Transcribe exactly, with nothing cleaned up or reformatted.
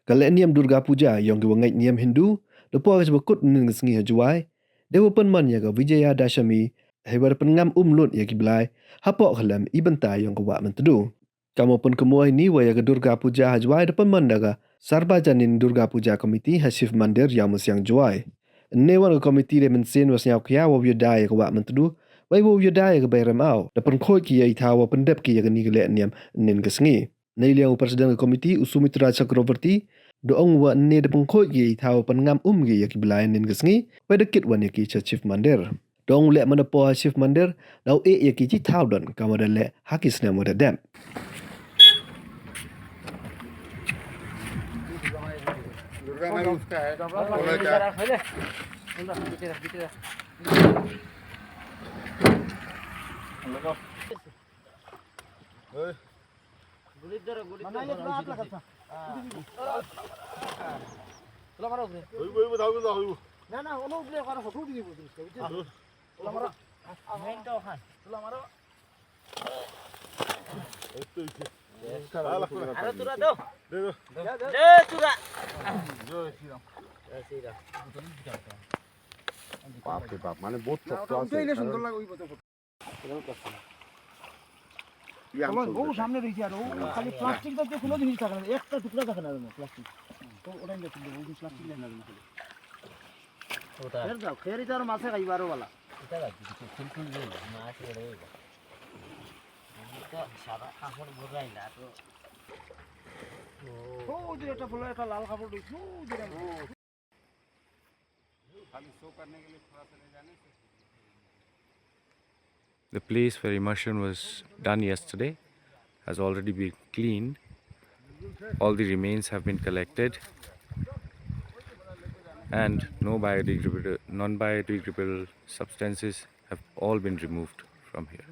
Ka lehniam Durga Puja yong ki wa ngait niam Hindu da poi ka cha wa kut ynnin ka sngi ha Jowai, dei wa pynman ya ka Vijayadashami, hei wa da pynngam um lut ya ki blai hapoh khlem i bynta yong ka Wah Myntdu. Kam wa pynkynmaw ini wa ya ka Durga Puja ha Jowai da pynman da ka Sarvajanin Durga Puja Committee ha Shiv Mandir, Ïawmusiang, Jowai. Ynne wan ka committee da mynsiem wa sñiawkhia wow yada ya ka Wah Myntdu, wei wow yada ya ka Bei Rymaw, da pynkhuid ki ya i thaw wa pyndep ki ya kani ka lehniam ynnin ka sngi. Neiliang u President ka committee, u Sumitra Chakravarty, da ong wa ynne da pynkhuid ki ya i thaw wa pynngam um ki ya ki blai ynnin ka sngi, wei da kit wan ya ki cha Shiv Mandir. Da ong u leh man da poi ha Shiv Mandir, da u e ya ki chi thaw don, kam wa da leh ha ki snem wa da dep. বাপ রে বাপ, মানে বহুত শক্ত আছে। ও সামনে রয়েছে আরো, খালি প্লাস্টিক তো কোনো জিনিস থাকে না, একটা টুকরা থাকে না প্লাস্টিক। তো ওটাই দেখুন, ওই যে প্লাস্টিক লাইন আছে। ওটা। ফের দাও, ফের এটা আর মাছে খাইবা আরো বালা। এটা রাখি, কিছু ফুল ফুল নেই, মাছ এড়ে। আমি তো সাদা কাপড় বোঝাই না তো। ও, ওই যে একটা বড় একটা লাল কাপড় রয়েছে, ওই যে। The place where immersion was done yesterday has already been cleaned. All the remains have been collected, and no biodegradable, non-biodegradable substances have all been removed from here.